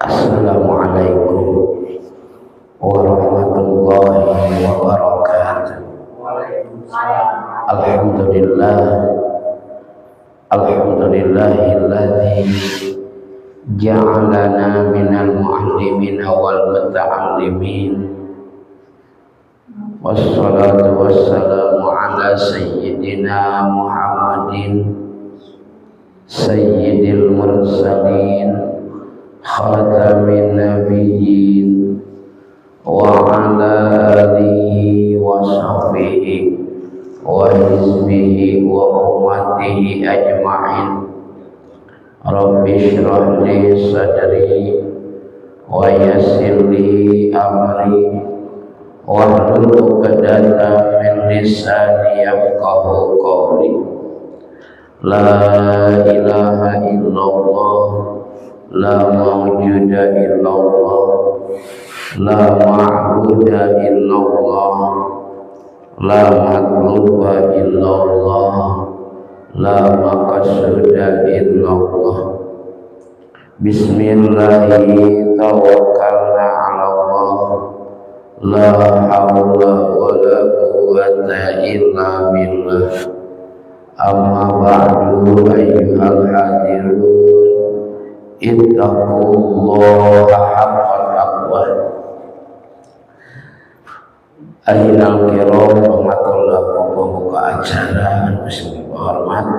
Assalamualaikum warahmatullahi wabarakatuh. Alhamdulillah, alhamdulillahilladzi ja'alana minal mu'allimin wal muta'allimin. Wassalatu wassalamu ala sayyidina Muhammadin sayyidil mursalin khatamin nabiyyin wa ala alihi wa sahbihi wa hizbihi wa ummatihi ajma'in. Rabbi shrah li sadri wa yassir li amri wahlul 'uqdatam min lisani yafqahu qawli. La ilaha illallah, la mawjuda illallah, la ma'buda illallah, la matluba illallah, la maqsuda illallah. Bismillahirrahmanirrahim. Tawakkalna 'ala Allah, la hawla wa la quwwata illa billah. Amma ba'du, ayyuhal hadirun, ittaqullaha haqqa taqwa. Ahinal kiram, pamatulahu pembuka acara anu sing hormat,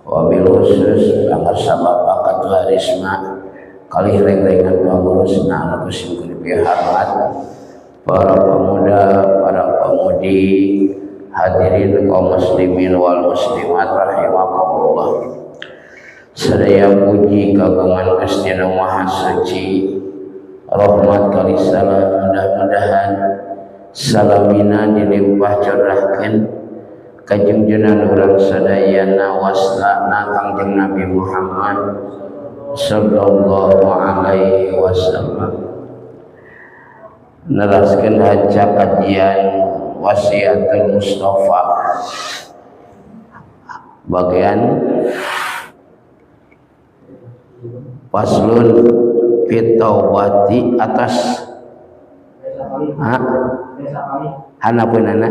wabil khusus pangarsa Bapak Ketua Risma kalih reng-rengan pangurusna anu sing dipihormat, para pemuda, para pemudi, hadirin kaum muslimin wal muslimat rahimakumullah. Sadaya puji kagungan Gusti Nu Maha Suci, rahmat kali salam mudah-mudahan salamina dilimpah curahkeun ka junjunan urang sadayana waslana Kangjeng Nabi Muhammad sallallahu alaihi wasallam. Neraskeun haca kajian Wasiatul Mustafa bagian faslun fit taubati atas ha hanapeunana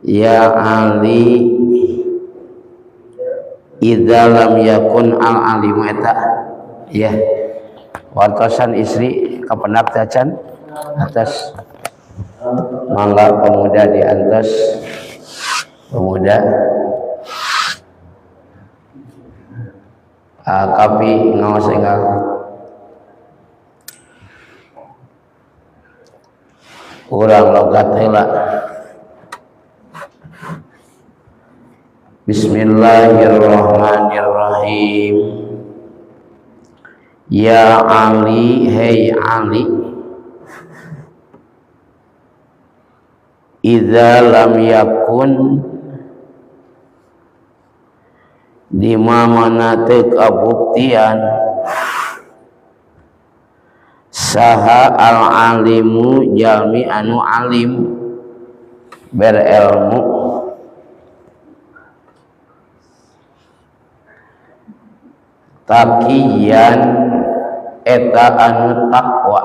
ya Ali idza lam yakun al alimu eta ya wartosan istri kapendak tacan atas mangga pemuda di atas pemuda kapi ngaos enggal urang logat heula. Bismillahirrahmanirrahim. Ya Ali, hey Ali, idza lam yakun di mana teu kabuktian saha al alimu jalmi anu alim berilmu taqiyan eta anu takwa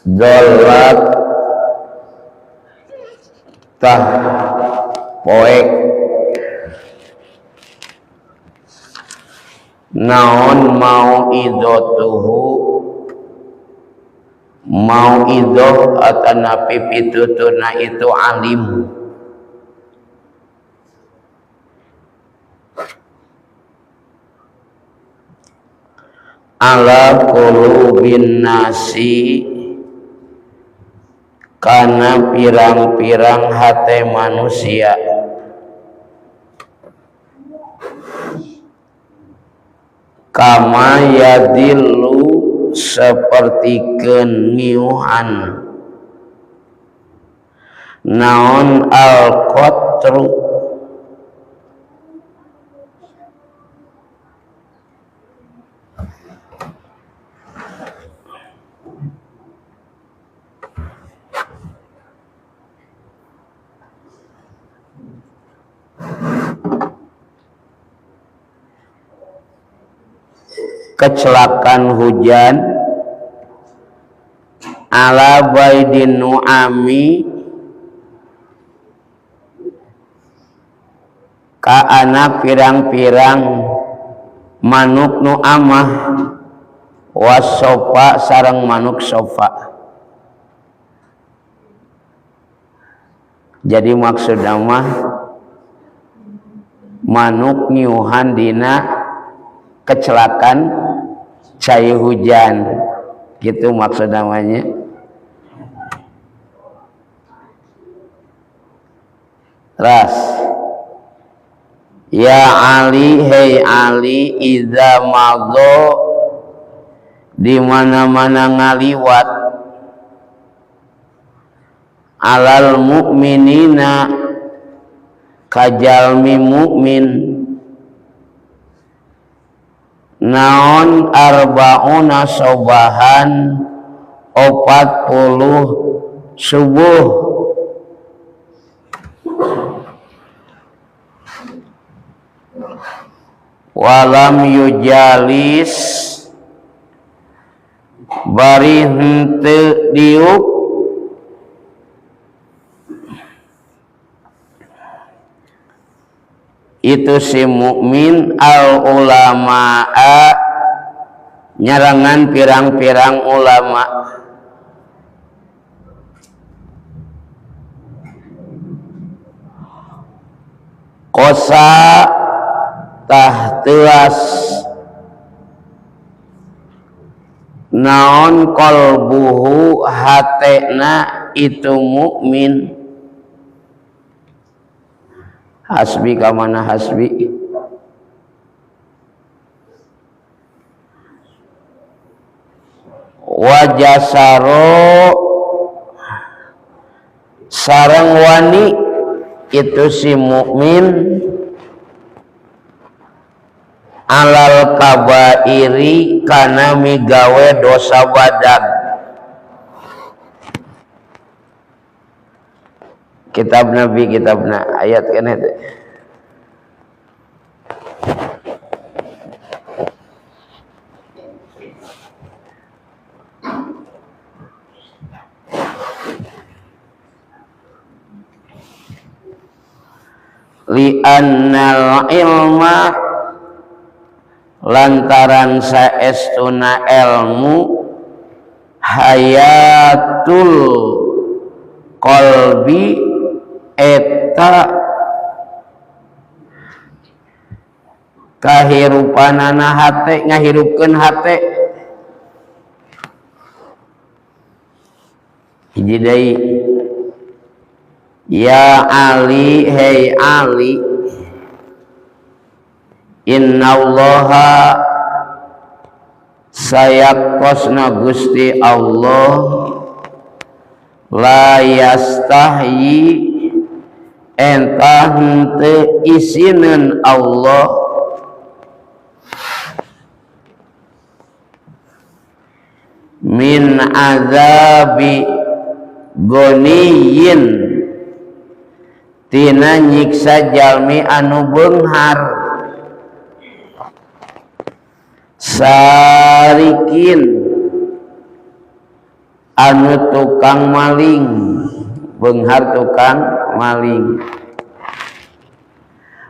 dolat tah poek naon mau idotuhu mau idoh atanapi pituturna itu alim ala qulubin nasi kana pirang-pirang hate manusia kama yadillu seperti keniuhan naon al-qatru Kecelakaan hujan ala baidin nu'ami ka anak pirang-pirang manuk nu amah wasofa sareng manuk sofa. Jadi maksudna mah manuk ngiuhan dina kecelakaan cai hujan gitu maksud namanya. Ras ya Ali, hei Ali, iza madho di mana-mana ngaliwat alal mukminina kajalmi mukmin naon arbauna sobahan 40 subuh walam yujalis bari henteu diuk itu si mukmin al ulamaa nyarangan pirang-pirang ulama kosa tah telas naon qalbuhu hatena itu mukmin. Hasbi kamana hasbi wajasaro sareng wani itu si mukmin alal kabairi kana migawe dosa badag. Kitab Nabi, kitabna ayat kan itu. Li'annal ilma lantaran saestuna ilmu hayatul qalbi eta kahirupanana hate ngahirupkeun hate. Hiji deui ya Ali, hei Ali, innallaha sayakosna Gusti Allah la yastahyi entah henteu isineun Allah min azabi goniyin tina nyiksa jalmi anu beunghar sarikin anu tukang maling, beunghar tukang maling,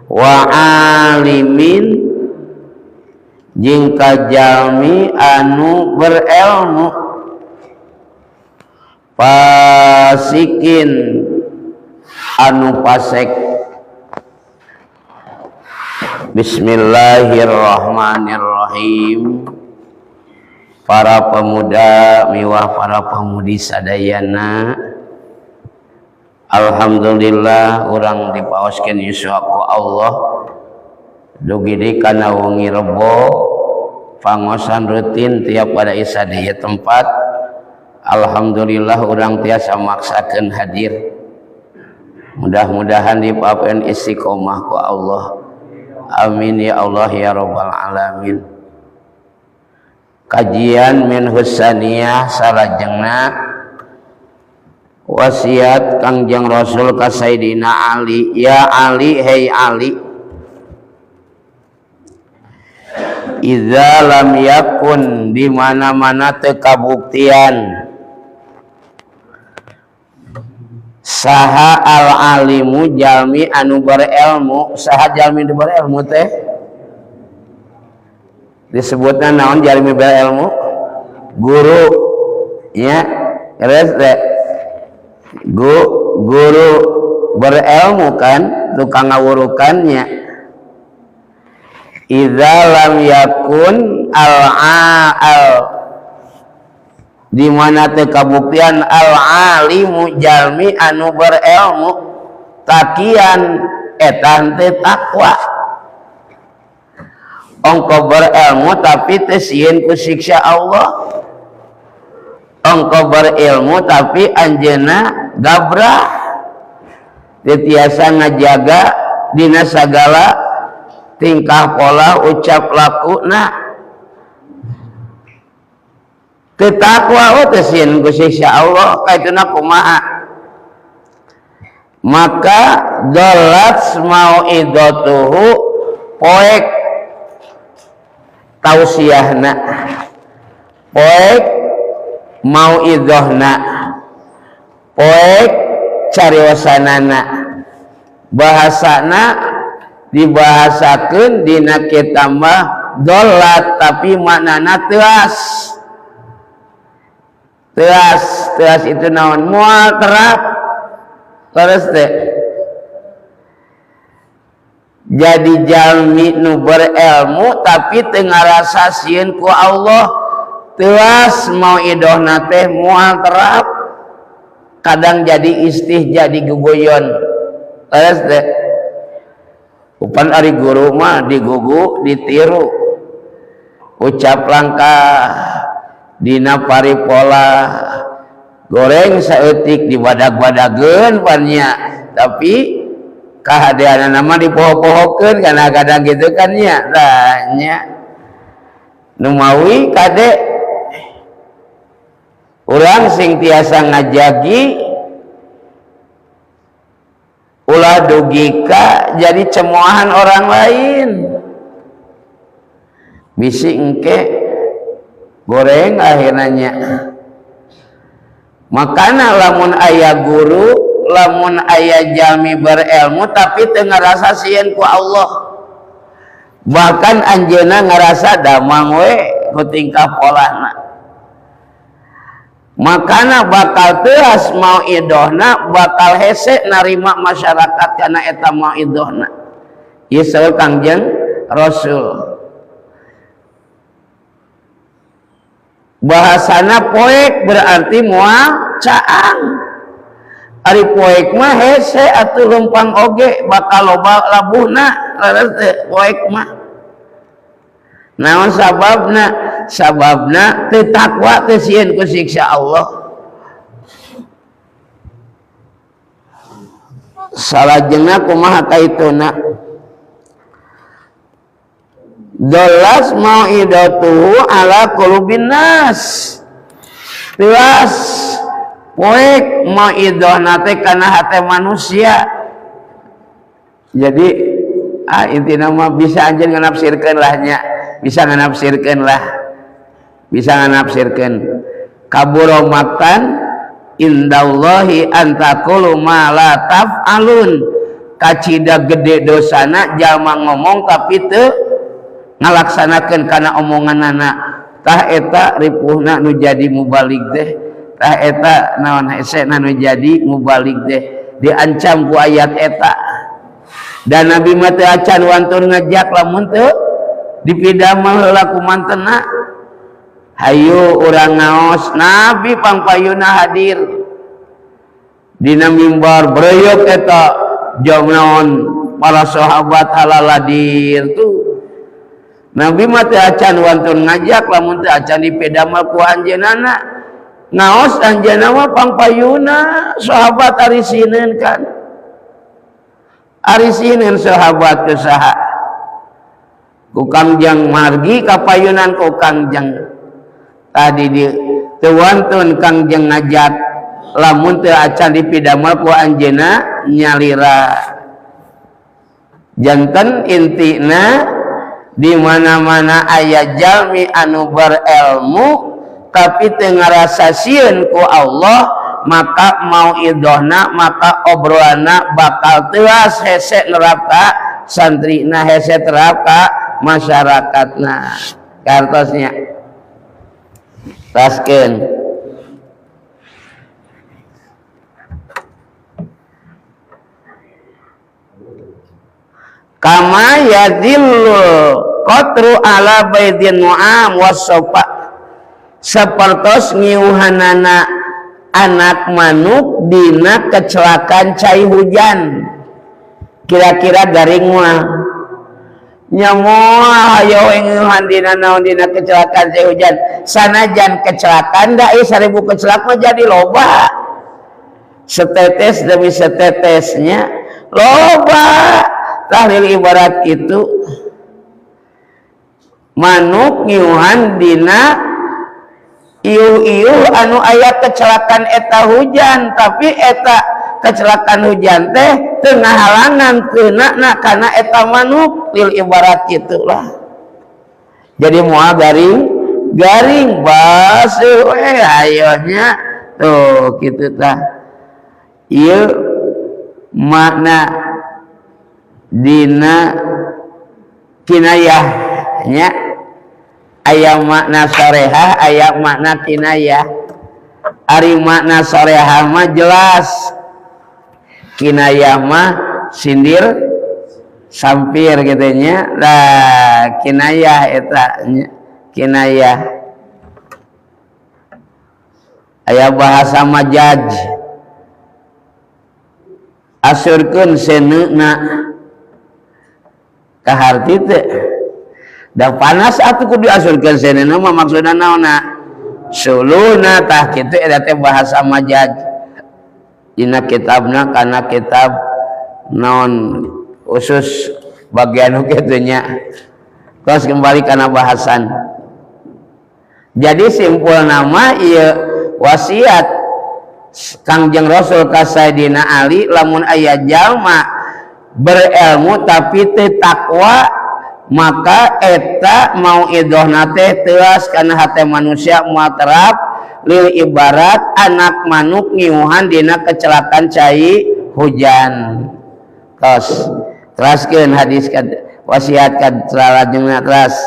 wa alimin jeung kajalmi anu berilmu, fasikin anu fasik. Bismillahirrahmanirrahim. Para pemuda miwah para pemudi sadayana, alhamdulillah urang dipaoskeun yuswa ku Allah dugi di kana wengi Rebo pangosan rutin tiap pada isa di tempat. Alhamdulillah urang tiasa maksakeun hadir. Mudah-mudahan dipapen istiqomah ku Allah. Amin ya Allah ya rabbal alamin. Kajian min husaniyah salajengna wasiat Kangjeng Rasul ka Sayyidina Ali, ya Ali, hei Ali, Idza lam yakun di mana-mana teu kabuktian saha al alimu jalmi anu berilmu. Saha jalmi anu berilmu teh disebutna naon jalmi berilmu? Guru ya, terus teh guru berilmu kan tukang ngawurukannya. Idza lam yakun al al di mana teu kabuktian al alimu jalmi anu berilmu takian eta teu takwa. Ongko berilmu tapi teu sieun ku siksa Allah. Ongko berilmu tapi anjeunna gabrah, teu tiasa ngajaga dina sagala tingkah pola ucap lakuna. Teu takwa teu sieun ku siksa Allah, kaituna kumaha? Maka dolat mauidatuhu poek tausiahna, poek mauidhohna, poek cariosanana. Bahasana dibahasakeun dina kitab mah dolat tapi maknana teas. Teas, teas itu naon? Moal terap. Terus teh jadi jalmi nu berilmu tapi teu ngarasa sieun ku Allah, teas mauidhohna teh moal terap. Kadang jadi istih, jadi guguyon. Terus teh upan ari guru mah digugu ditiru, ucap langkah dina paripola goreng saeutik dibadag-badageun pannya, tapi kahadeanana mah dipoho-pohokeun karena kadang gitu kan nya. Tah nya nu mawi kade urang sing tiasa ngajagi ulah dugika jadi cemoohan orang lain, bisi engke goreng akhirnya. Makana lamun aya guru, lamun aya jalmi berilmu tapi teu ngarasa sieun ku Allah, bahkan anjeunna ngarasa damang we ku tingkah polana, makana bakal teas mauidhohna, bakal hese narima masyarakat karena eta mauidhohna. Ieu saur Kangjeng Rasul. Bahasana poek berarti moal caang. Ari poek mah hese atuh lempang oge bakal loba labuhna, leres teh poek mah. Naon sababna? Sababna teu takwa teu sieun ku siksa Allah. Salajengna kumaha kaituna? Dolas mauidatuhu ala qulubin nas. Telas poek mauidahna teh kana hate manusia. Jadi intina mah bisa anjeun nganafsirkeun lah nya, bisa nganafsirkeun lah. Bisa nganafsirkeun. Kabura maktan indallahi antaqulu ma la taf'alun. Kacida gede dosana jalma ngomong tapi teu ngalaksanakeun kana omonganana. Tah eta ripuhna nu jadi mubalik teh, tah eta naon hesena nu jadi mubalik teh, diancam ku ayat eta. Dan Nabi mah teu acan wantun ngajak lamun teu dipidamel heula ku mantena. Hayu urang ngaos, Nabi pangpayuna hadir dina mimbar breyok eta jam naon para sahabat halaladir tuh. Nabi mah teu acan wantun ngajak lamun teu acan dipidamel ku anjeunna. Ngaos anjeunna mah pangpayuna sahabat ari sineun kan. Ari sineun sahabat teu saha? Ku Kangjeng margi kapayunan ku Kangjeng. Tadi di teu wantun Kangjeng ngajak lamun teu acan dipidamel ku anjeunna nyalira. Janten intina Di mana-mana aya jalmi anu berilmu tapi teu ngarasa sieun ku Allah, maka mauidhohna, maka obrolanna bakal teuas hese nerap ka santrina, hese terap ka masyarakatna. Kartosnya raskeun. Kama yadillu qatru ala baidin nu'am was-sofa, sapertos ngiuhanana anak manuk dina kecelakaan cai hujan. Kira-kira garing mah nya moal hayo ngiuhan dina naon dina kecelakaan cai hujan. Sanajan kecelakaan da ieu 1000 kecelakaan mah jadi loba, setetes demi setetesnya loba. Tahlil ibarat itu manuk ngiuhan dina iuh-iuh anu aya kecelakaan eta hujan, tapi eta kecelakaan hujan teh teu ngahalangan teunana kana eta manuk. Lil ibarat gitulah. Jadi moal garing garing basuh we ayonya tuh kitu tah. Ieu makna dina kinayah nya, aya makna sorehah, aya makna kinayah. Ari makna sorehah mah jelas, kinayah mah sindir sampir gitu nya. Lah kinayah eta nya, kinayah aya bahasa majaz asurkeun seneuna kaharti teh da panas atuh kudu diasurkeun seneuna mah maksudna naonna suluna tah kitu eta teh bahasa majaz dina kitabna kana kitab naon khusus bagian kitu nya. Terus kembali kana bahasan. Jadi simpul nama ieu wasiat Kangjeng Rasul ka Sayyidina Ali, lamun aya jalma berilmu tapi teu takwa, maka eta mauidhohna teh teuas kana hate manusia moal terap. Lil ibarat anak manuk ngiuhan dina kecelakaan cai hujan. Tos teraskeun hadis kad wasiat kad salajengna teras.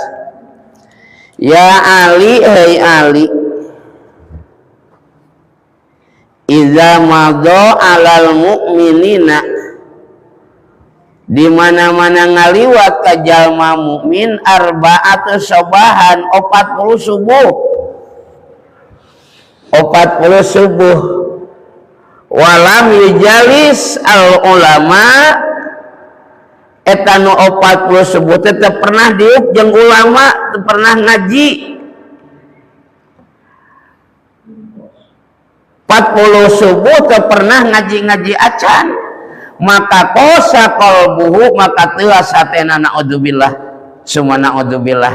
Ya Ali, hei Ali, iza madha alal mu'minina, di mana-mana ngaliwat ka jalma mukmin arba'atu sobahan 40 subuh, 40 subuh, walam yujalis al ulama, eta nu 40 subuh teh teu pernah diuk jeung ulama, teu pernah ngaji. 40 subuh teu pernah ngaji-ngaji acan, maka kosa qalbuhu, maka teuas hatena, naudzubillah summa naudzubillah.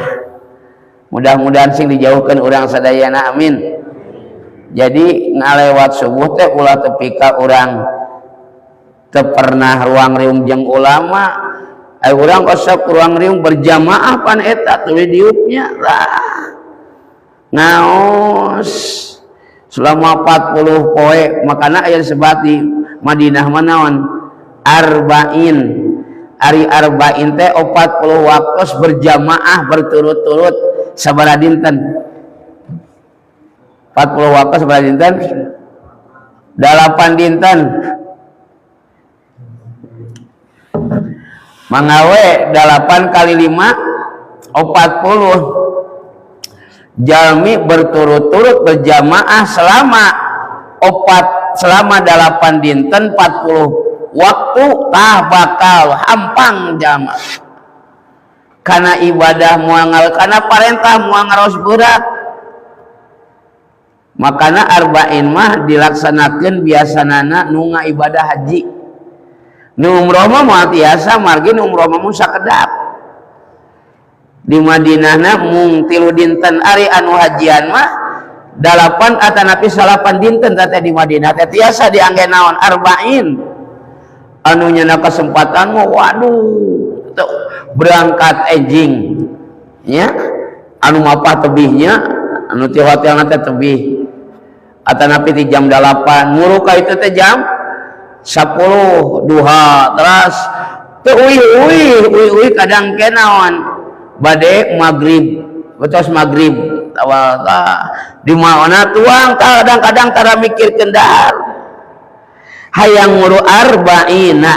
Mudah-mudahan sing dijauhkan urang sadayana, amin. Jadi ngalewat subuh teh ulah tepi ka urang teu pernah ruang riung jeung ulama. Ai urang osok ruang riung berjamaah pan eta tuluy diuknya lah. Ngaos selama 40 poe, makana aya disebat di Madinah mah naon? Arba'in. Ari arba'in teh 40 waktu berjamaah berturut-turut sabaraha dinten? 40 waktu sabaraha dinten? 8 dinten. Mangawe 8 kali 5 40. Jalmi berturut-turut berjamaah selama 8 dinten 40 waktu tah bakal hampang jamaah. Karena ibadah muangal, karena parentah mual ngaros berat. Makana arba'in mah dilaksanakeun biasanana nu ibadah haji. Nu umroh mah moal tiasa, margi nu umroh mah mun sakedap. Di Madinahna mung 3 dinten, ari anu hajian mah 8 atanapi 9 dinten teh di Madinah teh tiasa diangge naon arba'in. Anu nyana kesempatan mah waduh tuh, berangkat enjing. Nya, anu mapah tebihnya, anu ti hotel teh tebih. Atanapi ti jam 8, muru ka itu teh jam 10 duha, terus teu uih-uih, uih-uih kadang ke naon? Bade maghrib, betos maghrib awal tah di mana tuang, kadang-kadang tara mikirkeun dahar, hayang muru arba'ina.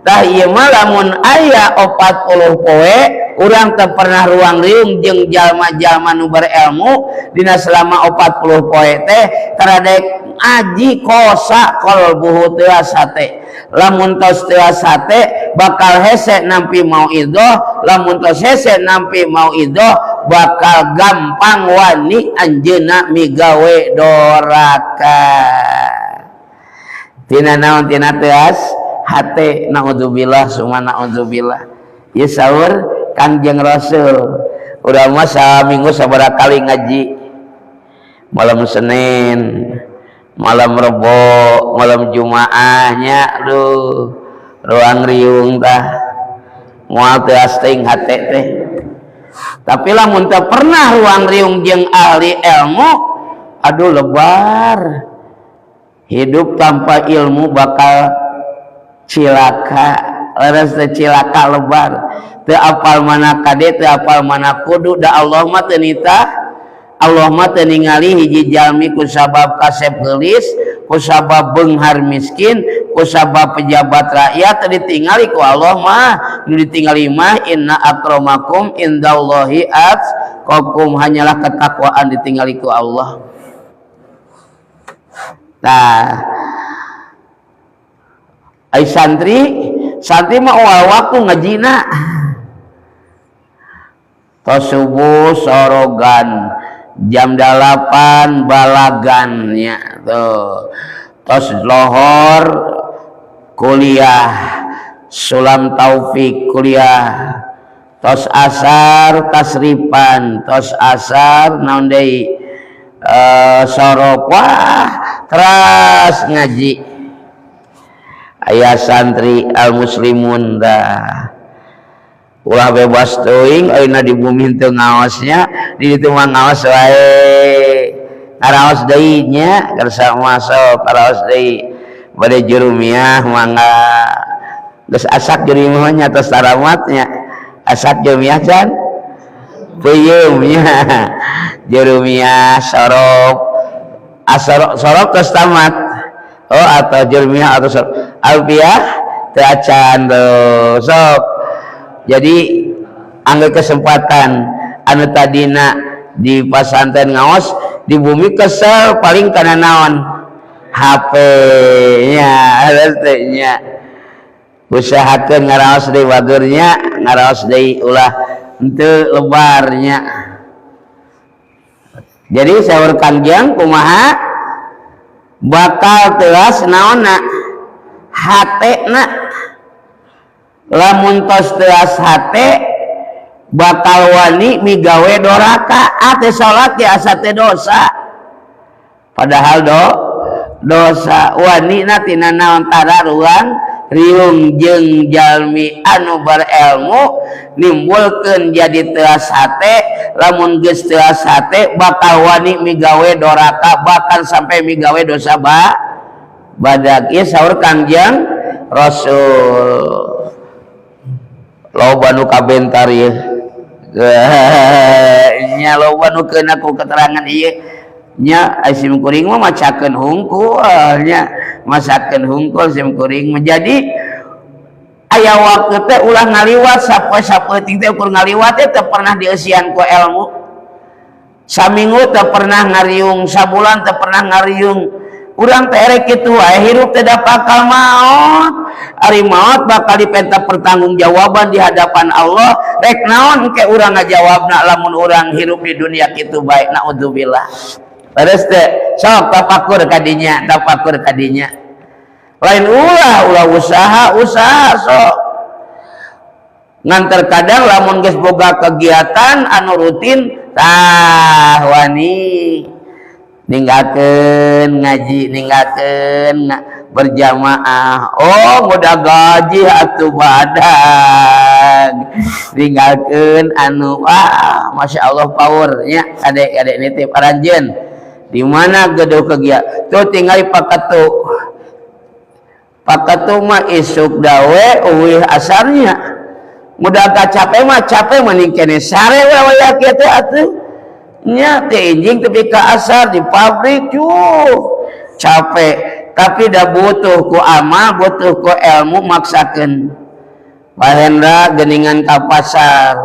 Tah, ieu mah lamun aya 40 poe urang teu pernah ruang riung jeung jalma-jalma nu berilmu dina selama 40 poe teh, tara daek ngaji, qasa qalbuhu, teuas hate. Lamun tos teuas hate, bakal hese nampi mauidhoh. Lamun tos hese nampi mauidhoh, bakal gampang wani anjeunna migawe doraka. Tina naon? Tina teuas hate. Naudzubillah summa naudzubillah. Ieu saur Kangjeng Rasul. Urang mah saminggu sabaraha kali ngaji? Malam Senin, malam Rebo, malam Jumaahnya. Aduh, ruang riung tah moal teuas teuing hate teh. Tapi lamun teu pernah ruang riung jeung ahli ilmu, aduh, lebar. Hidup tanpa ilmu bakal cilaka, leres teh, cilaka lebar. Teu apal mana kade, teu apal mana kudu. Da Allah mah teu nitah, Allah mah teu ningali hiji jalmi ku sabab kasep geulis, ku sabab beunghar miskin, ku sabab pejabat rakyat, teu ditingali ku Allah mah. Nu ditingali mah inna akramakum indallahi atqakum, hanyalah ketakwaan ditingali ku Allah. Nah, ai santri, santri mah awal waktu ngajina. Tos subuh sorogan, jam 8 balagan nya tuh. Tos lohor kuliah sulam taufik kuliah. Tos asar tasrifan, tos asar naon deui? Sorop, wah, teras ngaji. Aya santri al muslimun dah, ulah bebas teuing. Ayeuna di bumi teu ngaosnya, di ditu mah ngaos wae, ngaraos deui nya, kersa masuk ngaraos deui. Bade jurumiah mangga, geus asak jurumiah nya, tos taramatnya asak jurumiah can peuyeum nya. Jurumiah sorop, asar sorop tos tamat. Oh, atau jurumiah atau sorop alfiah teu acan tuh. Sok jadi anggar kesempatan, anu tadina di pasantren ngaos, di bumi kesel paling karena naon? HP nya nya. Usahakeun ngaraos deui bageur nya, ngaraos deui, ulah henteu lebarnya. Jadi saur Kangjeng kumaha? Bakal teuas naonna? Hatena. Lamun tos teuas hate, bakal wani migawe doraka. Ah, teh salat ge asa teh dosa, padahal dosa. Wani na tina naon? Tara ruang riung jeung jalmi anu berilmu, nimbulkeun jadi teuas hate. Lamun geus teuas hate, bakal wani migawe doraka, bahkan sampai migawe dosa ba badag. Ieu saur Kangjeng Rasul. Loba nu kabentar ieu nya, loba nu keuna ku keterangan ieu nya. Sim kuring mah macakeun hungkul nya, masakeun hungkul sim kuring. Menjadi aya waktu teh ulah ngaliwat sapoe sapoe teh, ukur ngaliwat teh teu pernah dieusian ku ilmu. Saminggu teu pernah ngariung, sabulan teu pernah ngariung, urang teh erek kitu wae hirup teh, bakal maot. Ari maot bakal dipenta pertanggungjawaban di hadapan Allah. Rek naon ke urang ngajawabna lamun urang hirup di dunia kitu bae? Naudzubillah. Terus teh sok tapakur kadinya, tapakur kadinya. Lain ulah ulah usaha, usaha sok. Ngan terkadang lamun geus boga kegiatan anu rutin, tah wani ninggalkeun ngaji, ninggalkeun Berjamaah. Oh, mudah gaji atuh badag tinggalkeun anu wah Masya Allah power nya adek-adek nitip aranjeun di mana gedung kegiatan tuh tinggal paketu paketu mah isuk dawe uwih asarnya mudah gak capek mah capek mending kene sare we waya kieu teh atuh nya teh injing tepi ka asar di pabrik cuh capek tapi dah butuh ku amal butuh ku ilmu maksakeun. Pak Hendra geningan ka pasar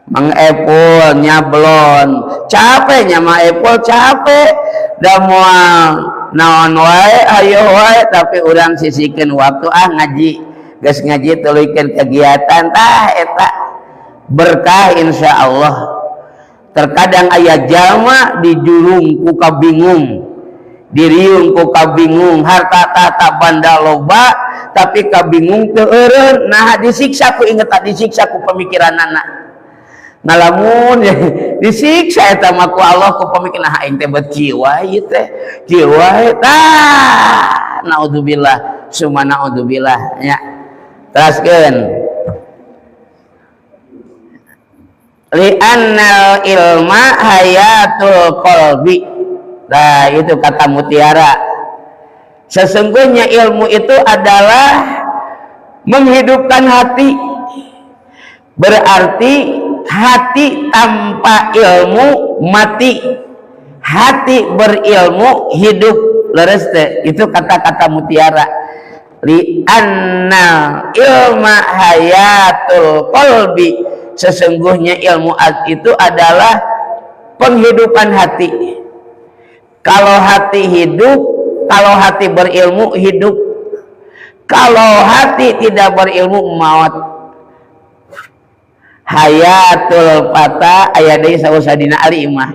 Mang Epul nyablon capek nya Mang Epul capek da moal naon wae ayo wae tapi urang sisikeun waktu ah ngaji geus ngaji tuluykeun kegiatan tah eta berkah insyaallah. Terkadang aya jalma dijulung ku kabingung diriung ku kabingung harta tata banda loba tapi kabingung teu eureun nah disiksa ku inget disiksa ku pemikiranana ngalamun disiksa eta mah ku Allah ku pemikiran aing teh bet kieu wae teh kieu wae tah naudzubillah summa naudzubillah nya teraskeun li'annal ilma hayatul qalbi. Nah itu kata mutiara, sesungguhnya ilmu itu adalah menghidupkan hati. Berarti hati tanpa ilmu mati, hati berilmu hidup. Leres teh itu kata-kata mutiara. Li'annal ilma hayatul qalbi, sesungguhnya ilmu itu adalah penghidupan hati. Kalau hati hidup, kalau hati berilmu hidup. Kalau hati tidak berilmu maut. Hayatul fata aya deui saudina Ali mah.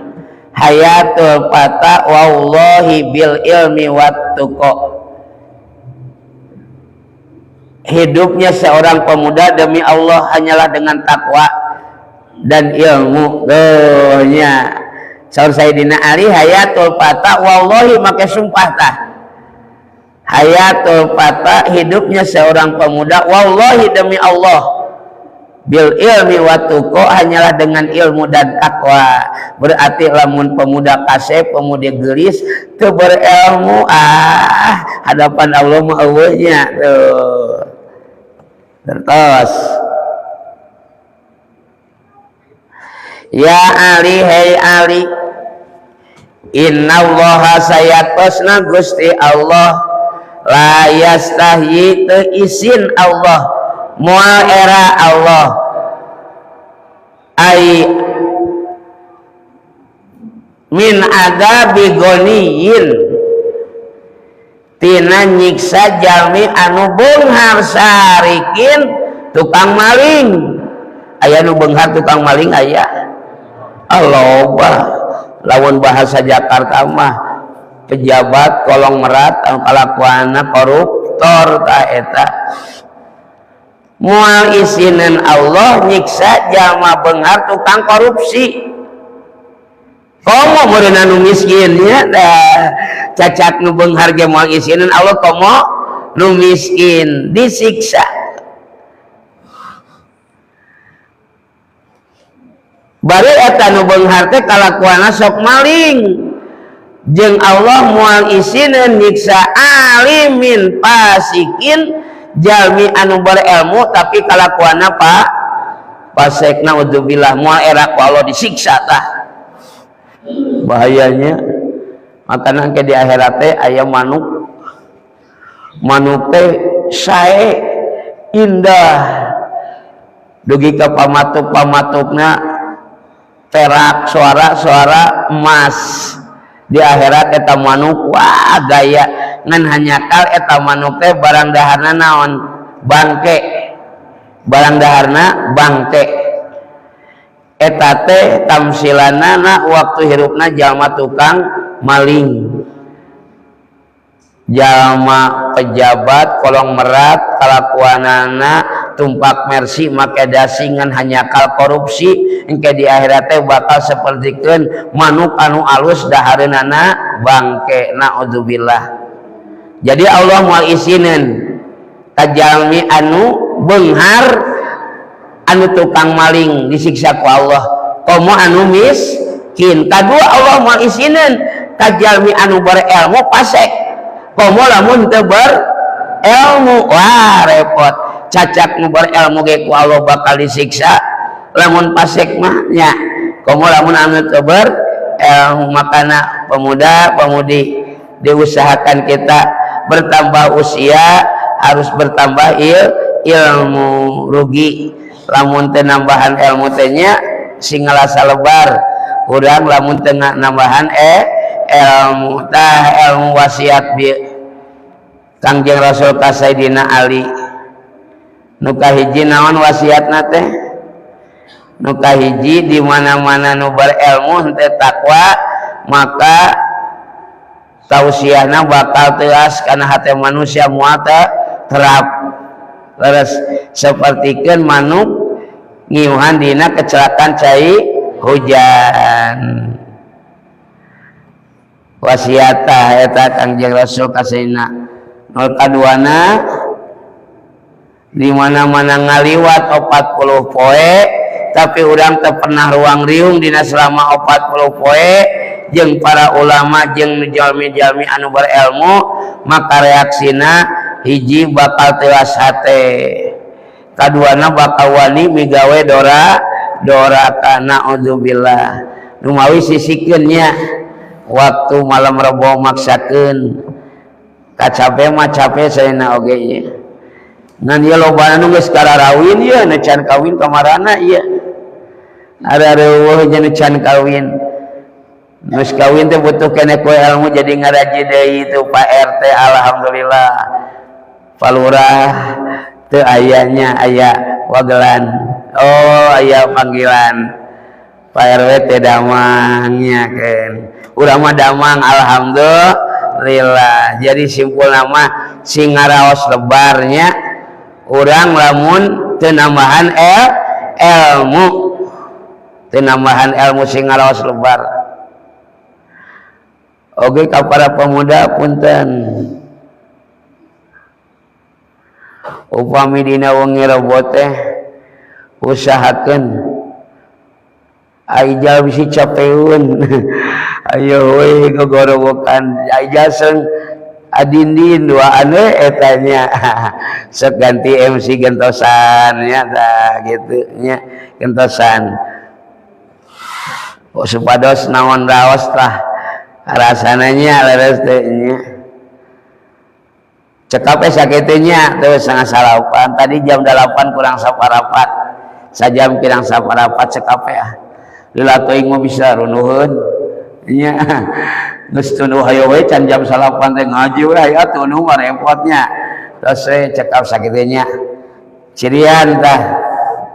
Hayatul fata wallahi bil ilmi wat tuqa. Hidupnya seorang pemuda demi Allah hanyalah dengan takwa dan ilmu. Tuh nya. Saur Sayyidina Ali hayatul fata wallahi make sumpah tah. Hayatul fata hidupnya seorang pemuda wallahi demi Allah bil ilmi wa tuqa hanyalah dengan ilmu dan takwa. Berarti lamun pemuda kasep, pemuda gelis teu berilmu ah hadapan Allah mah eueuh nya tuh. Terus ya Ali hei Ali innallaha sayatosna Gusti Allah la yastahyi teu isin Allah moal era Allah ai min adabi goniyin tina nyiksa jalmi anu beunghar sarikin tukang maling. Aya nu beunghar tukang maling aya loba. Lamun bahasa Jakarta mah pejabat kolong merat anu kalakuanna koruptor ta eta moal isinan Allah nyiksa jalma beunghar tukang korupsi. Komo meureun anu miskin nya da cacat nu beunghar ge moal isinan Allah komo nu miskin disiksa. Bari eta nu beunghar teh kalakuanna sok maling jeung Allah moal isineun nyiksa alimin fasikin jalmi anu berilmu tapi kalakuanna pak fasik naudzubillah moal era ku Allah disiksa tah bahayanya. Makana engke di akhirat teh aya manuk manuk teh sae indah dugi ka pamatuk-pamatukna perak suara-suara emas. Di akhirat eta manuk wah gaya ngan hanyakal eta manuk teh barang daharna naon bangke barang daharna bangke eta teh tamsilanana waktu hirupna jalma tukang maling jalma pejabat kolong merat kalakuanana tumpak mersi make dasingan hanyakal korupsi engke di akhirat teh bakal sapertikeun manuk anu alus dahareunana bangke naudzubillah. Jadi Allah moal isineun ka jalmi anu beunghar, anu tukang maling, disiksa ku Allah, komo anu miskin. Kadua, Allah moal isineun ka jalmi anu berilmu pasek, komo lamun teu berilmu. Wah, repot. Cacak nu berilmu ge ku Allah bakal disiksa lamun pasek mah nya, komo lamun anu teu berilmu. Makana pemuda pemudi, diusahakan kita bertambah usia harus bertambah ilmu. Rugi lamun teu nambahan ilmu teh nya. Sing ngalasa lebar urang lamun teu nambahan ilmu. Tah, ilmu, wasiat bi Kangjeng Rasul ka Sayyidina Ali nu kahiji naon wasiatna teh? Nu kahiji, di mana-mana nu berilmu henteu takwa, maka tausiahna bakal teas karena hati manusia, moal terap. Leres, sapertikeun manuk ngiuhan dina kecelakaan cai hujan. Wasiat eta Kangjeng Rasul ka Sayyidina. Nu kaduana, di mana-mana ngaliwat 40 poe tapi urang teu pernah ruang riung dina selama 40 poe jeung para ulama jeung jalmi-jalmi anu berilmu, maka reaksina hiji bakal tewas hate, kaduana bakal wani migawe dora doraka, naudzubillah. Numawi sisikeun nya waktu malam Rebo, maksakeun kacape mah cape saena oge nya. Ngan ieu loba anu geus kararawin ieu, nu can kawin kamarana ieu? Ada euweuh nu can kawin. Geus kawin teh butuh keneh ku ilmu, jadi ngaraji deui itu. Pak RT alhamdulillah, Pak Lurah teu aya nya, aya wagelan, oh, aya panggilan Pak RW teh damangnya kan. Urang mah damang, alhamdulillah. Jadi simpul nama, sing ngaraos lebarnya urang lamun teu nambahan ilmu, teu nambahan ilmu, sing ngaraos lebar. Oke, ka para pemuda, punten, upami dina wengi Rebo teh usahakeun. Aijal bisi capeun, ayo we gogorowokan Aijal sareng Adindin duaan we eta nya. Sok ganti MC gentosan nya, tah gitu nya, gentosan. Oh, supados naon raos tah rasana nya, leres teh nya. Cekap sakitu nya, tuh 8.30 tadi, jam 8 kurang saparapat, sajam kurang saparapat. Cekap ya, lila teuing mah bisa runuhun nya. Geus tunduh, hayo we, can jam 9 teh ngaji we, aya tunduh mah repotnya. Terus we cekap sakitu nya. Cirian tah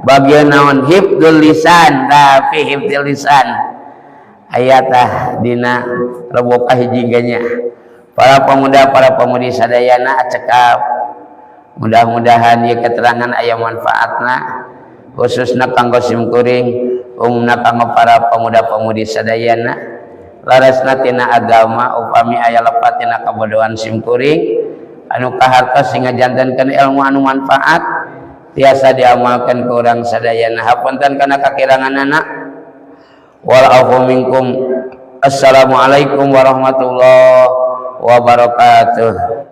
bagian naon, hifdzul lisan. Tah, fi hifdzul lisan aya tah dina Rebo kahiji nya. Para pemuda, para pemudi sadayana, cekap. Mudah-mudahan ieu keterangan aya manfaatna, khususna kanggo simkuring, umumna kanggo para pemuda-pemudi sadayana. Larasna tina agama, upami aya lepat tina kabodohan simkuring anu kahartos, sehingga jantenkeun ilmu anu manfaat tiasa diamalkan ku urang sadayana. Hapunten kana kakiranganana, wal afu minkum. Assalamualaikum warahmatullahi wabarakatuh.